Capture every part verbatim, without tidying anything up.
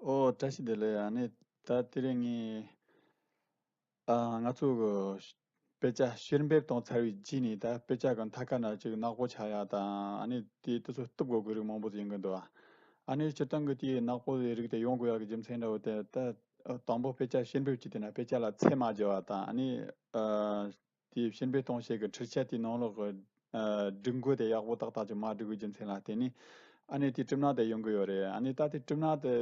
ཨོ། བཀྲ་ཤིས་བདེ་ལེགས། ཨ་ནི་ད་དེ་རིང་ངས་ཨ་ང་ཚོ་གི་དཔེ་ཆ་བཤེར་འབེབས་བཏང་ཚར་བའི་རྗེས་ནས། ད་དཔེ་ཆ་གི་མཐའ་ཁ་ན་ཅིག་ནག་པོ་ཆགས་ཡ་དང་། ཨ་ནི་དེ་དེ་ཚོ་གཏུབ་དགོས་གི་རིགས་མང་པོ་ཟིག་ཡོང་གི་འདུག། ཨ་ནི་སྤྱིར་བཏང་གི་དེའི་ནག་པོ་དེ་རིགས་དེ་ཡོང་དགོས་ཡ་གི་རྒྱུ་མཚན་འདྲ་བོ་དེ། ད་དང་པོ་དཔེ་ཆ་བཤེར་འབེབས་བྱས་དེ་ན་དཔེ་ཆ་ལ་ཚད་མ་བརྒྱབ་པ་དང་། ཨ་ནི་ཨ་དེའི་བཤེར་འབེབས་གཏོང་བྱེད་ཀྱི་འཕྲུལ་ཆས་དེའི་ནང་ལོགས་ཀྱི་ཨ་སྒྲིག་བཀོད་དེ་ཡག་པོ་ཏག་ཏག་ཅིག་མ་སྒྲིག་པའི་རྒྱུ་མཚན་ལ་བརྟེན་ནས། ཨ་ནི་དེའི་གྲུབ་ནག་དེ་ཡོང་གི་ཡོད་རེད། ཨ་ནི་ད་དེ་གྲུབ་ནག་དེ་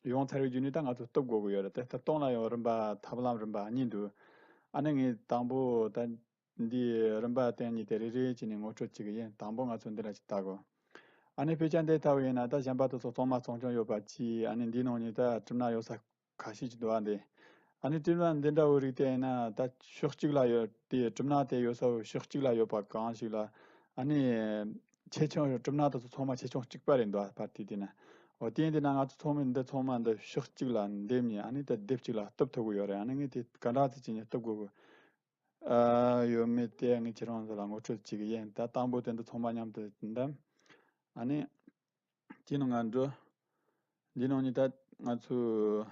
ཡོང་ཚར་བའི་རྗེས་ནས་ད་ང་ཚོ་གཏུབ་དགོས་ཀྱི་ཡོད་རེད། དེ་ལྟ་སྟངས་ལ་ཡང་རིམ་པ་ཐབས་ལམ་རིམ་པ་གཉིས་འདུག། ཨ་ནི་ངས་དང་པོ་ད་འདིའི་རིམ་པ་དེ་གཉིས་དེ་རེ་རེ་བྱས་ནས་ངོ་སྤྲོད་བྱེད་ཀྱི་ཡིན། དང་པོ་ང་ཚོ་འདི་ལ་ཅིག་ལྟ་དགོས། ཨ་ནི་དཔེ་ཆ་འདི་ལྟ་བུ་ཡིན་ན་ད་གཞན་པ་དེ་ཚོ་གཙང་མ་གཙང་རྐྱང་ཡོད་པ་གཅིག། ཨ་ནི་འདིའི་ནང་ནས་ད་གྲུབ་ནག་ཡོད་ས་ཁ་ཤས་ཅིག་འདུག་པ་འདི། ཨ་ནི་གྲུབ་ནག་འདི་འདྲ་བོ་རིགས་དེ་ཡིན་ན་ད་ཕྱོགས་གཅིག་ལ་ཡོད་དེ། གྲུབ་ནག་དེ་ཡོད་ས་བོ་ཕྱོགས་གཅིག་ལ་ཡོད་པ་གང་ཞིག་ལ། ཨ་ནི་ཆེ་ཆུང་གྲུབ་ནག་དེ་ཚོ་ཚང་མ་ཆེ་ཆུང་གཅིག་པ་རེད་འདུག་པ། དེ་དེ་ན། འོ། དེ་ཡིན་དུས་ན་ང་ཚོ་ཚང་མས་འདི་ཚང་མ་འདི་ཕྱོགས་གཅིག་ལ་འདེམས་ནས། ཨ་ནི་ད་སྡེབ་གཅིག་ལ་གཏུབ་ཐུབ་ཀྱི་ཡོད་རེད། ཨ་ནི་ངས་དེ་ག་འདྲ་ཅིག་བྱས་ནས་གཏུབ་དགོས་ཀྱི་ཨ་ཡོད་མེད་དེ་ངས་ཁྱེད་རང་ཚོ་ལ་ངོ་སྤྲོད་བྱེད་ཀྱི་ཡིན། ད་དང་པོ་དེ་འདི་ཚང་མ་མཉམ་དུ་འདེམས། ཨ་ནི་དེའི་ནང་ང་འགྲོ། འདི་ནང་ནས་ད་ང་ཚོས་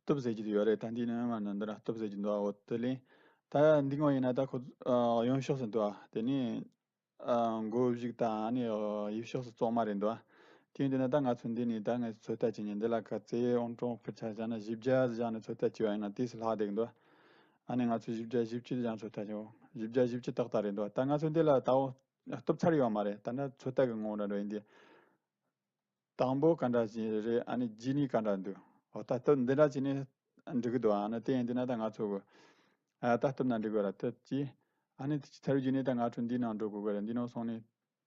གཏུབ་ཟེར་གྱི་ཡོད་རེད། ད་འདི་ནང་མ་ནི་འདི་ན་གཏུབ་ཟེར་གྱི་འདུག། འོ། དེ་ལས་ད་འདི་ངོ་ཡིན་ན་ད་ཁོ་ཨ་གཡོན་ཕྱོགས་སུ་འདུག་པ། དེ་ནས་ཨ་མགོ་གཞུག་དང་། ཨ་ནི་ཨ་གཡས་ཕྱོགས་སུ་གཙང་མ་རེད་འདུག། དེ་ཡིན་དུས་ན་ད་ང་ཚོ་འདི་ནས་ད་ངས་ཚོད་ལྟ་བྱེད་ཉིན་འདི་ལ་ག་ཚད་ཨོང་ཀྲོང་ཕུར་ཆ་བཞག་ན། བཞི་བརྒྱ་བཞག་ནས་ཚོད་ལྟ་བྱས་པ་ཡིན་ན་དེ་སུ་ལྷག་བསྡད་ཀྱི་འདུག། ཨ་ནི་ང་ཚོ་བཞི་བརྒྱ་བཞི་བཅུ་བཞག་ཚོད་ལྟ་བྱས། བཞི་བརྒྱ་བཞི་བཅུ་ཏག་ཏག་རེད་འདུག། ད་ང་ཚོ་འདི་ལ་ད་འོ་གཏུབ་ཚར་ཡོད་མ་རེད། ད་ནི་ཚོད་ལྟ་གི་ངོ་བོ་འདྲ་འདྲ་ཡིན་དེ། དང་པོ་ག་འདྲ་ཞིག་རེད། ཨ་ནི་རྗེས་ནས་ག་འདྲ་འདུག། འོ། ད་སྟབས་འདི་འདྲ་བྱས་ནས་འགྲིག་གི་འདུག། ཨ་ནི་དེ་ཡིན་དུས་ན་ད་ང་ཚོ་གི་ཨ་ད་སྟབས་ན་འགྲིག་གི་རེད། ད་ཅི། ཨ་ནི་དེ་ཚར་རྗེས་ནས་ད་ང་ཚོ་འདི་ནང་འགྲོ་དགོས་གི་རེད། འདི་ནང་སོང་ནས་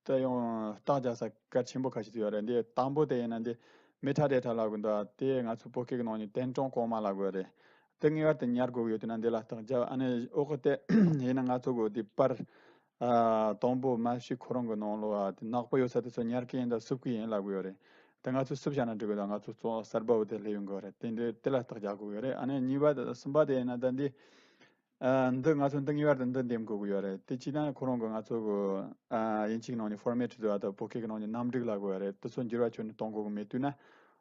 ད་ཡང་རྟགས་རྒྱག་ས་གལ་ཆེན་པོ་ཁ་ཤས་ཡོད་རེད། འདི་དང་པོ་དེ་ཡིན་ན་འདི་མི་ཊ་ཌེ་ཊ་ལབ་གི་འདུག། དེ་ང་ཚོ་བོད་སྐད་ཀྱི་ནང་ནས་ཐེན་ཀྲུང་གོང་མ་ལབ་གི་རེད། དེ་ངེས་པར་དུ་ཉར་དགོས་ཀྱི་ཡོད་དུས་ན་འདི་ལ་རྟགས་རྒྱབ། ཨ་ནི་འོག་གི་དེ་ཡིན་ན་ང་ཚོ་གི་དེ་པར། ཨ་དང་པོ་མ་ཤི་ཁོ་རང་གི་ནང་ལོགས་ཨ་དེ་ནག་པོ་ཡོད་ས་དེ་ཚོ་ཉར་གི་ཡིན་དང་སུབ་གི་ཡིན་ལབ་གི་ཡོད་རེད། དེ་ང་ཚོས་སུབ་བཞག་ན་འགྲིག་གི་དང་། ང་ཚོ་གཙང་གསར་པ་བོ་དེ་སླེབས་ཡོང་གི་རེད། དེ་འདི་དེ་ལ་རྟགས་རྒྱག་དགོས་ཀྱི་རེད། ཨ་ནི་གཉིས་པ་དང་གསུམ་པ་དེ་ཡིན་ན་ད་འདི་ཨ་འདི་ང་ཚོ་འདི་ངེས་པར་དུ་འདི་འདེམས་དགོས་ཀྱི་ཡོད་རེད། དེ་བྱས་ན་ཁོ་རང་གི་ང་ཚོ་གི་ཨ་དབྱིན་ཇིའི་ནང་ནས་ཕོར་མེ་ཊི་བཟོ་བ་དང་བོད་སྐད་ཀྱི་ནང་ནས་རྣམ་སྒྲིག་ལབ་གི་ཡོད་རེད། དེ་ཚོ་འགྱུར་བ་ཁྱོན་ནས་གཏོང་དགོས་ཀྱི་མེད་དུས་ན།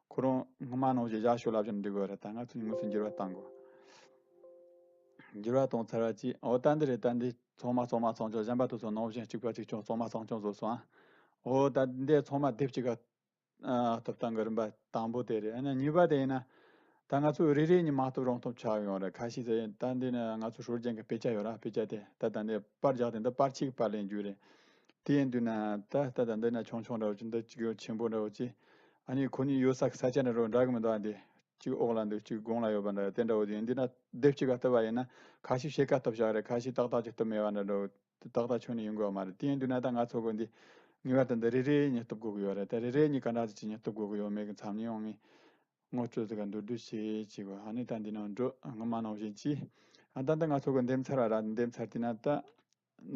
ཁོ་རང་སྔོན་མ་ནང་བཞིན་བཞག་ཤོག་ལབ་བཞིན་འགྲིག་གི་རེད། ད་ང་ཚོ་དངོས་སུ་འགྱུར་བ་གཏང་དགོས། འགྱུར་བ་གཏོང་ཚར་བ་ཅིག། འོ། ད་འདི་རེད། ད་འདི་ཚང་མ་གཙང་མ་གཙང་རྐྱང་། གཞན་པ་དེ་ཚོ་ནང་བཞིན་གཅིག་པ་གཅིག་རྐྱང་། གཙང་མ་གཙང་རྐྱང་བཟོས་སོང་ཨ། འོ། ད་འདི་ཚང་མ་སྡེབ་གཅིག་ག་ཨ་གཏུབ་སྟངས་ཀྱི་རིམ་པ་དང་པོ་དེ་རེད། ཨ་ནི་གཉིས་པ་དེ་ཡིན་ན་ད་ང་ཚོ་རེ་རེ་གཉིས་མ་གཏུབ་རུང་གཏུབ་ཆོག་ཡོང་རེད། ཁ་ཤས་ཟེར་ད་འདི་ནི་ང་ཚོ་སྲོལ་རྒྱུན་གྱི་དཔེ་ཆ་ཡོད་ར། དཔེ་ཆ་དེ་ད་ད་འདི་པར་རྒྱག་དེ་འདི་པར་ཆས་ཀྱི་པར་ལེན་རྒྱུ་རེད། དེ་ཡིན་དུས་ན་ད་ད་ད་འདི་ན་ཆུང་ཆུང་འདྲ་བོ་ཅིག། འདི་གཅིག་ཡོད་ཆེན་པོ་འདྲ་བོ་ཅིག། ཨ་ནི་ཁོ་གཉིས་ཡོད་ས་གི་ས་ཆ་འདྲ་རུང་འདྲ་གི་མི་འདུག་ཨ། འདི་གཅིག་འོག་ལ་འདུག། གཅིག་གོང་ལ་ཡོད་པ་འདྲ་དེ་འདྲ་བོ་ཅིག་ཡིན་དུས་ན་སྡེབ་གཅིག་ག་གཏུབ་པ་ཡིན་ན་ཁ་ཤས་ཕྱེད་ཀ་གཏུབ་བཞག་རེད། ཁ་ཤས་ཏག་ཏག་ཅིག་གཏུབ་མེད་པ་འདྲ་འདྲ་བོ། ཏག་ཏག་ཁྱོན་ནས་ཡོང་དགོས་པ་མ་རེད། དེ་ཡིན་དུས་ན་ད་ང་ཚོ་གི་འདི་ངེས་པར་དུ་འདི་རེ་རེ་གཉིས་གཏུབ་དགོས་ཀྱི་ཡོད་རེད། ད་རེ་རེ་གཉིས་ག་འདྲ་ཅིག་བྱས་ནས་གཏུབ་དགོས་ཀྱི་ཡོད་མེད་ཀྱི་མཚམས་ནས་ཡང་ངས་ངོ་སྤྲོད་ཟིག་ག་མདོར་བསྡུས་བྱེད་ཅིག། ཨ་ནི་ད་འདི་ནང་འགྲོ། སྔོན་མ་ནང་བཞིན་གྱིས། ཨ་ད་ལྟ་ང་ཚོ་གི་འདེམས་ཚར་བ་ར། འདེམས་ཚར་དུས་ན་ད་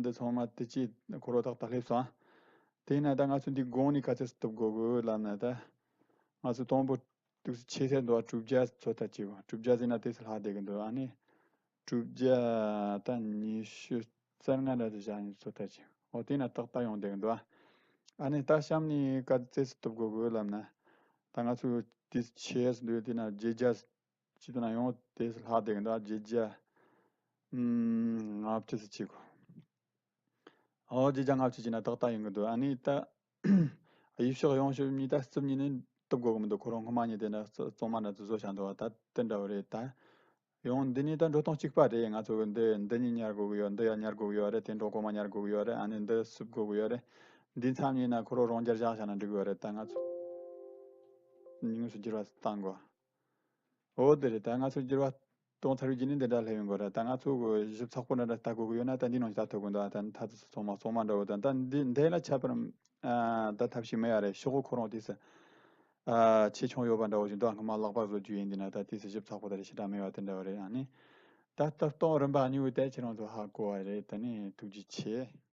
འདི་ཚང་མ་དེ་ཅིག་ཁོ་རང་ཏག་ཏག་སླེབས་སོང་ཨ། དེ་ཡིན་ན་ད་ང་ཚོ་འདི་གོང་ནས་ག་ཚོད་གཏུབ་དགོས་གི་ལབ་ན། ད་ང་ཚོ་དང་པོ་ཏོག་ཙམ་ཆེ་ས་འདུག་པ། དྲུག་བརྒྱ་ཚོད་ལྟ་བྱེད་དགོས། དྲུག་བརྒྱ་ཟེར་ན་དེ་ཚོ་ལྷག་བསྡད་གི་འདུག། ཨ་ནི་དྲུག་བརྒྱ་ད་ཉི་ཤུ་རྩ་ལྔ་འདྲ་དེ་བཞག་ནས་ཚོད་ལྟ་བྱེད། འོ། དེ་ན་ཏག་ཏག་ཡོང་བསྡད་གི་འདུག། ཨ་ནི་ད་གཤམ་ནས་ག་ཚོད་གཏུབ་དགོས་གི་ལབ་ན། ད་ང་ཚོ་དེ་ཆེ་ས་འདུག། དེ་ན་བརྒྱད་བརྒྱ་ཅིག་ཏུ་ན་ཡང་དེ་ལྷག་བསྡད་གི་འདུག། བརྒྱད་བརྒྱ། ཨུམ། ལྔ་བཅུ་ཙམ་བྱེད་དགོས། འོ། བརྒྱད་བརྒྱ་ལྔ་བཅུ་བྱས་ན་ཏག་ཏག་ཡོང་གི་འདུག། ཨ་ནི་ད་གཡས་ཕྱོགས་གཡོན་ཕྱོགས་གཉིས་ད་རྩིབ་གཉིས་ནི་གཏུབ་དགོས་གི་མི་འདུག། ཁོ་རང་སྔོན་མ་ནས་དེ་འདྲ་གཙང་མ་འདྲ་ཚོ་བཟོ་བཞག་འདུག་པ། ད་དེ་འདྲ་བོ་རེད། ད་ཡང་འདི་ནི་ད་འགྲོ་སྟངས་གཅིག་པ་རེད། ང་ཚོ་གི་འདི་འདི་གཉིས་ཉར་དགོས་གི་ཡོད། འདི་ཡར་ཉར་དགོས་གི་ཡོད་རེད། དེ་འགྲོ་གོང་མ་ཉར་དགོས་གི་ཡོད་རེད། ཨ་ནི་འདི་སུབ་དགོས་གི་ཡོད་རེད། འདི་མཚམས་གཉིས་ན་ཁོ་རང་རང་འཇགས་བཞག་བཞག་ན་འགྲིག་གི་ཡོད་རེད། ད་ང་ཚོ་དངོས་སུ་འགྱུར་བ་བཏང་དགོས། འོ། དེ་རེད། ད་ང་ཚོ་འགྱུར་བ་གཏོང་ཚར་བའི་རྗེས་ནས་འདི་འདྲ་སླེབས་ཡོང་གི་རེད། ད་ང་ཚོ་གི་ཞིབ་ཚགས་པོ་འདྲ་འདྲ་ལྟ་དགོས་ཀྱི་ཡོད་ན་ད་འདི་ནང་བཞིན་ལྟ་ཐུབ་ཀྱི་འདུག། ད་ད་ཚོ་གཙང་མ་གཙང་མ་འདྲ་བོ་དང་། ད་འདི་འདི་ལ་ཁྱད་པར་ཨ་ད་ཐབས་ཤེས་མེད་ཡ་རེད། ཤོག་གུ་ཁོ་རང་དེ་ཚོ་ཨ་ཆེ་ཆུང་ཡོད་པ་འདྲ་བོ་ཞིག་འདུག། སྔོན་མ་ལག་པ་བཟོ་རྒྱུ་ཡིན་དུས་ན་ད་དེ་ཚོ་ཞིབ་ཚགས་པོ་དེ་རེད། ཞེ་དྲག་མེད་པ་དེ་འདྲ་བོ་རེད། ཨ་ནི་ད་ལྟ་སྟངས་རིམ་པ་གཉིས་པོ་དེ་ཁྱེད་རང་ཚོ་ཧ་གོ་བ་རེད། ད་ནི་ཐུགས་རྗེ་ཆེ།